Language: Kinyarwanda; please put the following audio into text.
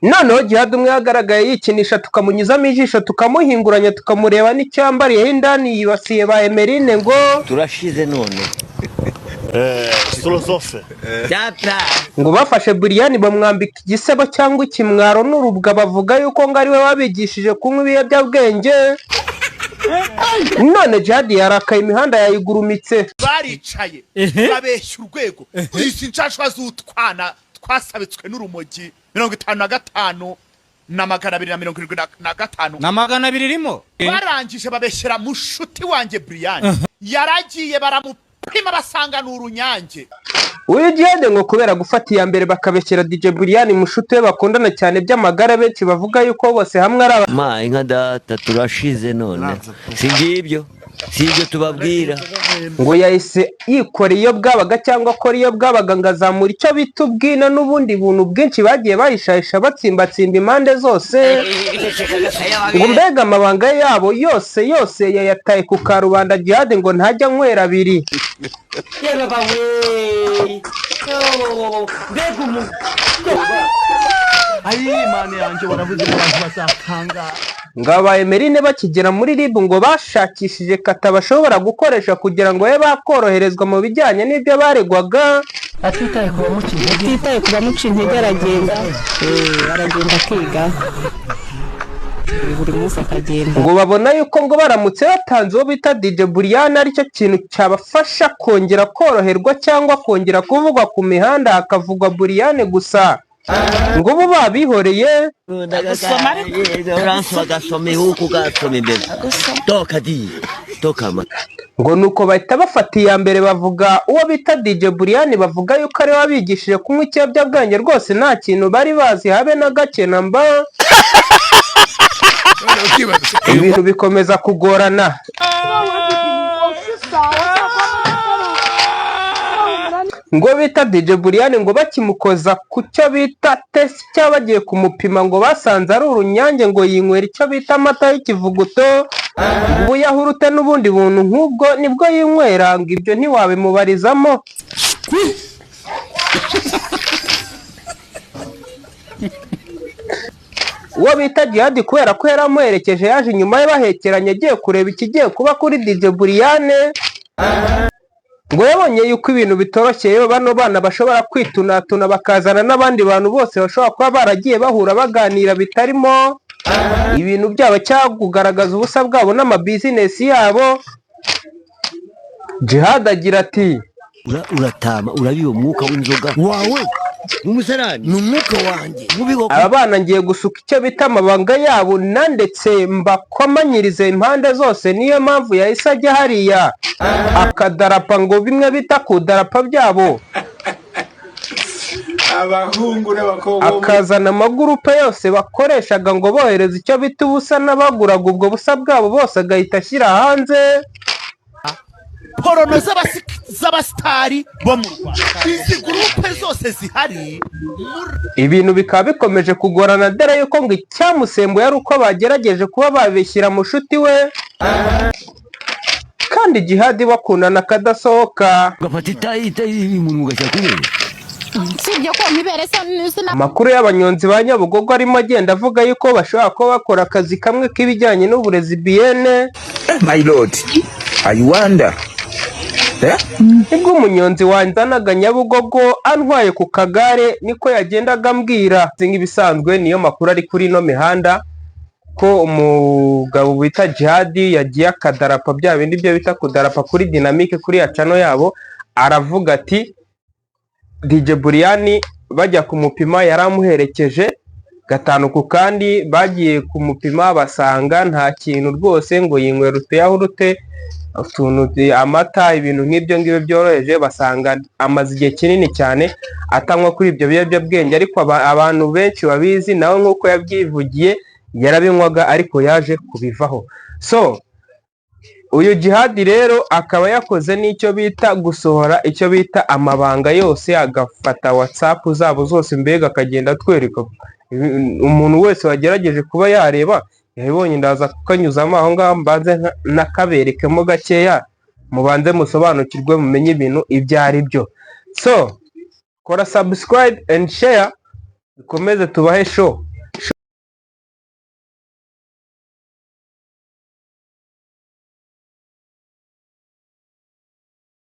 Noneho Jihad umwe yagaragaye yikinisha, tukamunyuzamo ijisho, tukamuhinguranya, tukamureba n'icyo yambariyeho indani, yibasiye ba Emerine ngo Turashize none. Philosophe. Data. Ngo bafashe Buriyani bamwambika igisebo cyangwa ikimwaro n'urubwa, bavuga yuko ngo ari we wabigishije kunywa ibiyobyabwenge. None Jihad yarakaye, imihanda yayigurumitse. Baricaye babeshya urwego, izi nshashwa z'utwana twasabitswe n'urumogi 55 na 275. Na 200 irimo. Barangije babeshyera mushuti wanjye Brian, yaragiye baramupima basanga ni urunyange. Uyu Jihad ngo kubera gufata iya mbere bakabeshyera DJ Buriyani, mushuti we bakundana cyane by'amagara, benshi bavuga yuko bose hamwe ari aba Ma inka data, turashize none. Si ngibyo, si ibyo tubabwira. Ngo yahise yikora iyo bwabaga cyangwa akora iyo bwabaga, ngo azamura icyo bita ubwina n'ubundi buntu bwinshi bagiye bahishahisha, batsimbatsimba impande zose, ngo mbega amabanga yabo yose yose yayataye ku karubanda. Jihad ngo ntajya anywera abiri. Yewe bawe, mbega umu Ayi, Imana yanjye, waravuze ngo abantu bazatanga. Ngo aba Emerine bakigera muri RIB ngo bashakishije kata bashobora gukoresha kugira ngo babe bakoroherezwa mu bijyanye n'ibyo baregwaga. Atitaye ku bamuca intege, atitaye ku bamuca intege, aragenda, aragenda akiga buri munsi akagenda. Ngo babona yuko ngo baramutse batanze uwo bita DJ Buriyani aricyo kintu cyabafasha kongera koroherwa cyangwa kongera kuvugwa ku mihanda, hakavugwa Buriyani gusa, ngo bo babihoreye. Gusoma ariko. Uransoma, agasoma ihuku, ugasoma imbere, toka di toka ma. Ngo nuko bahita bafata iya mbere bavuga uwo bita DJ Buriyani, bavuga yuko ariwe wabigishije kunywa ikiyobyabwenge. Rwose nta kintu bari bazi habe na gake na mba. Ibintu bikomeza kugorana. Ngo bita DJ Buriyani ngo bakimukoza ku cyo bita test cyangwa bagiye kumupima, ngo basanze ari urunyange, ngo yinywera icyo bita amata y'ikivuguto, ngo ubuyahurute n'ubundi buntu nk'ubwo nibwo yinywera, ngo ibyo ntiwabimubarizamo. Uwo bita Jihad kubera ko yari amuherekeje, yaje inyuma ye bahekeranye, agiye kureba ikigiye kuba kuri DJ Buriyane. Ngo yabonye yuko ibintu bitoroshye, yewe bano bana bashobora kwitunatuna bakazana n'abandi bantu bose bashobora kuba baragiye bahura baganira bitarimo ibintu byabo cyangwa kugaragaza ubusa bwabo n'amabizinesi yabo. Jihad agira ati: Uratama urabiba umwuka w'inzoga wawe mu musarani, ni umwuka wanjye mubi wo. Aba bana ngiye gusuka icyo bita amabanga yabo na ndetse mbakomanyirize impande zose. Niyo mpamvu yahise ajya hariya akadarapa, ngo bimwe bita kudarapa byabo, Abahungu n'abakobwa bo muri akazana amagurupe yose bakoreshaga ngo bohereza icyo bita ubusa n'abaguraga ubwo busa bwabo bose, agahita ashyira hanze. Porno z'abasitari bo mu Rwanda, izi gurupe zose zihari. Ibintu bikaba bikomeje kugorana, dore yuko ngo icyamusembuye ari uko bagerageje kuba babishyira mushuti we, kandi Jihad bakundana akadasohoka. Ugafata itayi, itayi umuntu ugashyira ku ibere. Usibye ko nkibere se sina. Amakuru y'abanyonzi ba Nyabugogo arimo agenda avuga yuko bashobora kuba bakora akazi kamwe k'ibijyanye n'uburezi biyene. My lord, I wonder, eh? Nibwo umunyonzi wanzanaga Nyabugogo antwaye ku kagare niko yagendaga ambwira. Nk'ibisanzwe niyo makuru ari kuri ino mihanda, ko umugabo bita Jihadi yagiye akadarapa bya bindi byo bita kudarapa kuri Dynamic, kuri ya channel yabo, aravuga ati DJ Buriyani bajya kumupima yari amuherekeje gatanu ku kandi, bagiye kumupima basanga nta kintu rwose, ngo yinywera utuyahurute, utuntu, amata, ibintu nk'ibyo ngibyo byoroheje, basanga amaze igihe kinini cyane atanywa kuri ibyo biyobyabwenge. Ariko abantu benshi babizi, nawe nk'uko yabyivugiye yarabinywaga ariko yaje kubivaho. So uyu Jihadi rero akaba yakoze n'icyo bita gusohora icyo bita amabanga yose, agafata WhatsApp zabo zose, mbega akagenda atwereka. Umuntu wese wagerageje kuba yareba yabibonye. Ndaza kukanyuzamo aho ngaho mbanze nakaberekemo gakeya, mubanze musobanukirwe, mumenye ibintu ibyo ari byo. So kora subscribe and share, dukomeze tubahe show.